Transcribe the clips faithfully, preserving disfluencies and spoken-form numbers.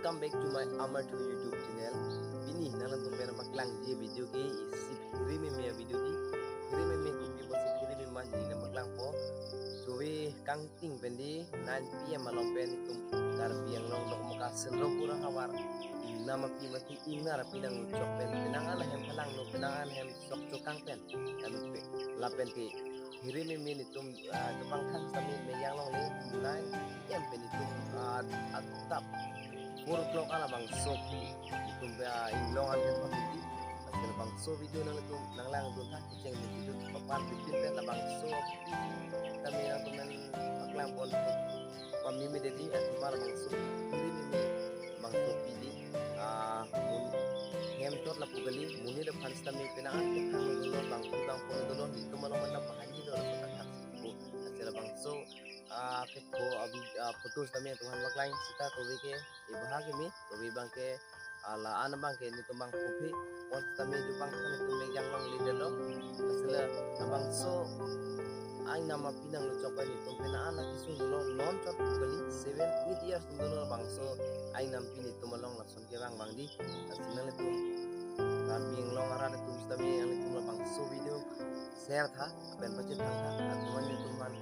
Welcome back to my Amarthu YouTube channel. Pini nanglangtum pen paklangji video ke isi phere meme a-video ke. Phere meme kopi pusi phere meme neli nangpaklangpo. Chove kangting pen di nine P M along pen itum Karbi Anglong Dokmoka Sindro Pura havar ingnam api mati ingnar api nangchok pen penang an ahem phalangno, penang an ahem sok chokang pen. Lapen te phere meme nelitum, ah, chepangthang sitame meyanglongle nine P M pen itum, ah, adap four o'clock an labangso api itum, ah, inglong an pen pamiti. Lasi labangso video nanglitum nanglangdun tha, kecheng video papan bitin pen labangso api tame nangtum pen paklangpon pameme dei, athema labangso phere meme labangso api di, ah, mun hem chot lapu kali, monit aphan sitame penang an kethang dolo, bangpi bangpon dolo, nelitum along manam pahani dolo, laso athak si ipo. Lasi labangso, ah, kepho abi, ah, photo sitame nangtumphan paklang sita, kove ke ibaha keme, kove abang ke, ah, la-an abang ke nelitum bang kophi pon sitame chepangthang nelitum meyanglongle detlo. Lasi labangso ingnam api nangchok pen nelitum penang an kesung dolo, non chot kali, seven eight years dolo labangso ingnam api nelitum along, lason kevang abang di. Lasi nanglitum Karbi Anglong arat atum sitame nanglitum labangso video share tha, lapen pachethang tha. Athema nelitum aphan,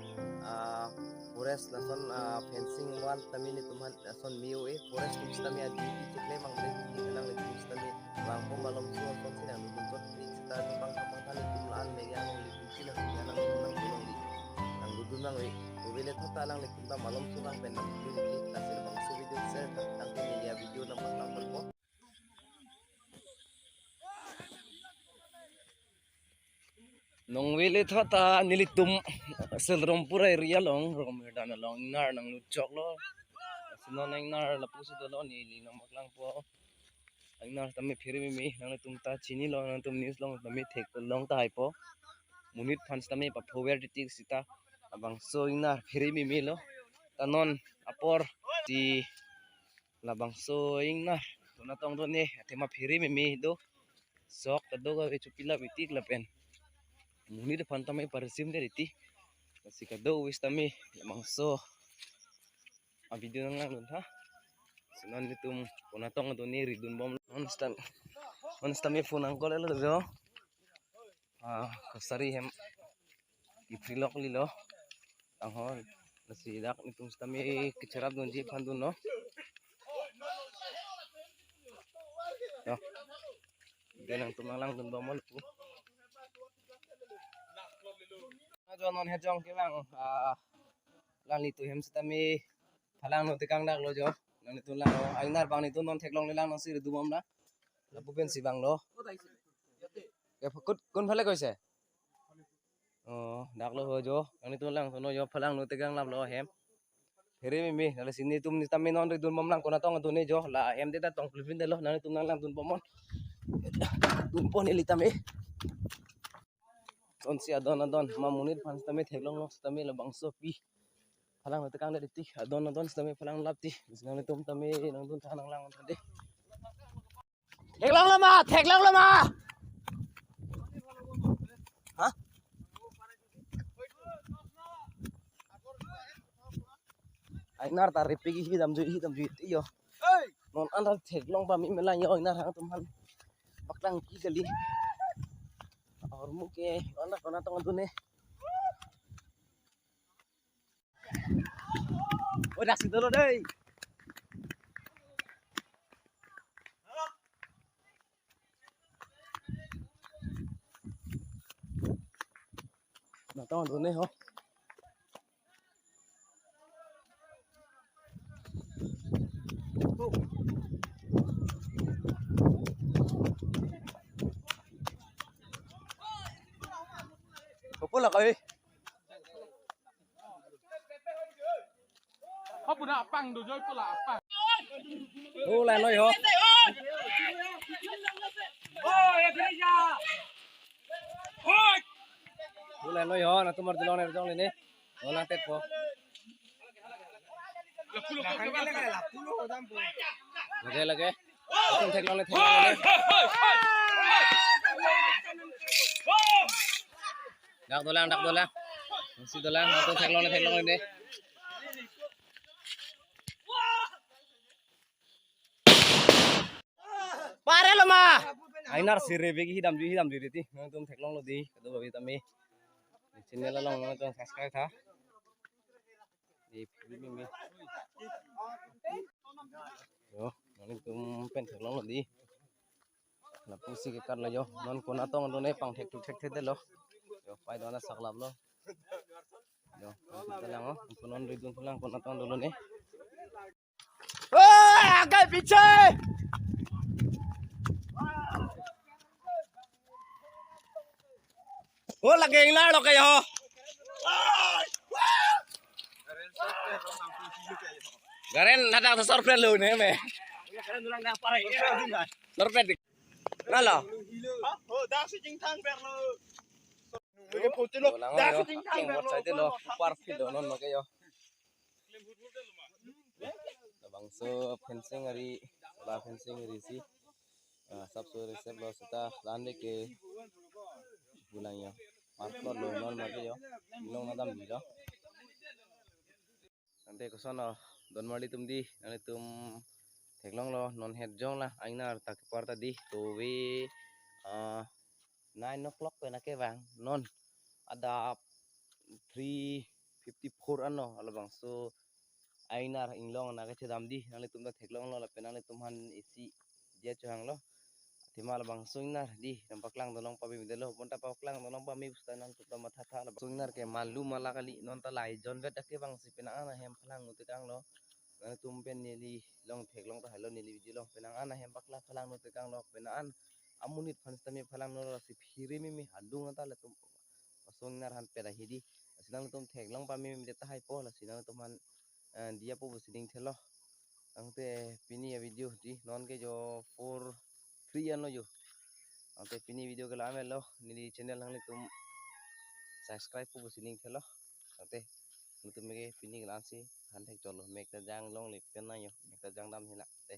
ah, forest lason, ah, fencing wall tame nelitum aphan lason me-o-e, forest atum sitame a-duty cheklem abang bre, nanglitum sitame vangpo malomso asonsi nangdun chot tik sita chepangthang pangthang nelitum la-an meyanglongle, nelitum si nang meyanglongle, nangdun nangne. Kove le thot ta nanglitum ta malomso abang pen nangdun tik, lasi labangso video share tha, tangte neli a-video nangpaklangponpo. Nongve le thot ta nelitum Sindro Pura area along, Rongmir dan along ingnar nangluchoklo. Lasi non ingnar lapusi dolo, neli nangpaklangpo. Ingnar tame phere meme, nanglitum ta chinilo, nangtum news along tame theklong tahaipo. Monit aphan sitame paphover titik sita labangso ingnar phere meme lo. Ta non apor di labangso ingnar konatong done, athema phere meme do. Sok ta do kave, chopila bitik lapen monit aphan tame parisim det iti. Lasi kadokave sitame labangso a-video nanglangdun tha. Lasi non nelitum konatong done ridunbom. Non stan, non sitame phone nangcall lo jo. Ah, kasari hem ipri lok lilo. Tanghon, lasi dak nelitum sitame kecherapdunji aphan dunlo. Yo. Dei nangtum nanglangdunbom lapu. Ajo non hejong kevang, ah, alanglitum hem sitame phalangno tekang daklo jo. Nanglitum langlo, ingnar abang nelitum non theklongle lang nangsi ridunbom na. Lapu pensi vanglo. Ya, kun, kun phale koise? Oh, daklo ho jo. Nanglitum langthuno jo, phalangno tekang laplo hem. Phere meme, lasi nelitum sitame non ridunbom lang konatong done jo. La hem dei ta tong klipin detlo, nanglitum nanglangdunbom non. Dunpon neli tame. Lasonsi adon adon, ma monit aphan sitame theklonglo sitame labangso api phalangno tekang det iti, adon adon sitame phalang lap ti. Lasi nanglitum tame nangdun tha, nanglang tha dei. Theklonglo ma, theklonglo ma. Ha? Ingnar ta repi ke hidam jui, hidam jui ti jo. Non anta theklong pameme lang jo, ingnar hang atum aphan paklang ki kali. Ahormu ke konatong done. Oh, daksi dolo dei. Konatong done ho. Kopo la kai. Ko puna apang do joi pola apang. Hu lai noi ho. Hu lai noi ho, nangtum mar dilong ne jong le ne. Nang tet po. Lage, lage. Nangtum theklong le, theklong le. Dak dolang, dak dolang. Masih dolang, nangtum theklong le, theklong le. Ainar sere begi hidam ju hidam ju riti. Nangtum theklonglo dei. Kado babi tame. Channel along nangtum subscribe tha. Di phi mimi. Yo, nangtum pen theklonglo dei. Lapusi ke karlo yo. Non konatong done pangthek thukthekthedetlo. Yo, pai dona saklaplo. Yo, kita lang oh. Konon ridun pulang konatong dolo ne. Oh, agak piche. Oh, lagi yang nalo kayo. Garen nadang sosor pelo ne me. Sosor pelo. Nalo. Oh, dah si jingthang perlu. Yo, lang yo. Aking wat saite lo. Upar field lo non lo kayo. Labangso fencing ari, ba fencing ari si. Ah, sapso resep lo seta lande ke pulang yo. Park lo lo non mate yo. Long nadam di lo. Ante koson lo don marli tum dei, nanglitum theklonglo non het jong la, ainar ta kepar ta dei, tove, ah, nine o'clock pen akevang, non adap three fifty-four anlo, labangso ainar inglong na kachedam dei, nanglitum ta theklonglo, lapen nanglitum aphan isi diya chohanglo. Athema labangso ingnar dei, nangpaklang dolong pamemedetlo, bonta paklang dolong pame pusta nangtum ta mathatha, labangso ingnar ke malu mala kali, non ta lai jonvet akevang si penang an ahem phalang nutekanglo. Nangtum pen neli long theklong ta helo neli video long penang an ahem paklang phalang nutekanglo, penang an amonit aphan sitame phalang nolo si phiri mimi halung ta latum pasong ingnar han pera hidi. Lasi nangtum theklong pamemede tahai po, lasi nangtum aphan, eh, diya po pusi ning thelo. Ante pini a video dei, non ke jo four three anlo jo. Ante pini video ke la-an lo, neli channel nanglitum subscribe po pusi ning thelo. Ante nangtum ke pini ke la-an si han thek cholo, mek ta jang longle pen nang yo, mek ta jang dam hina. Ante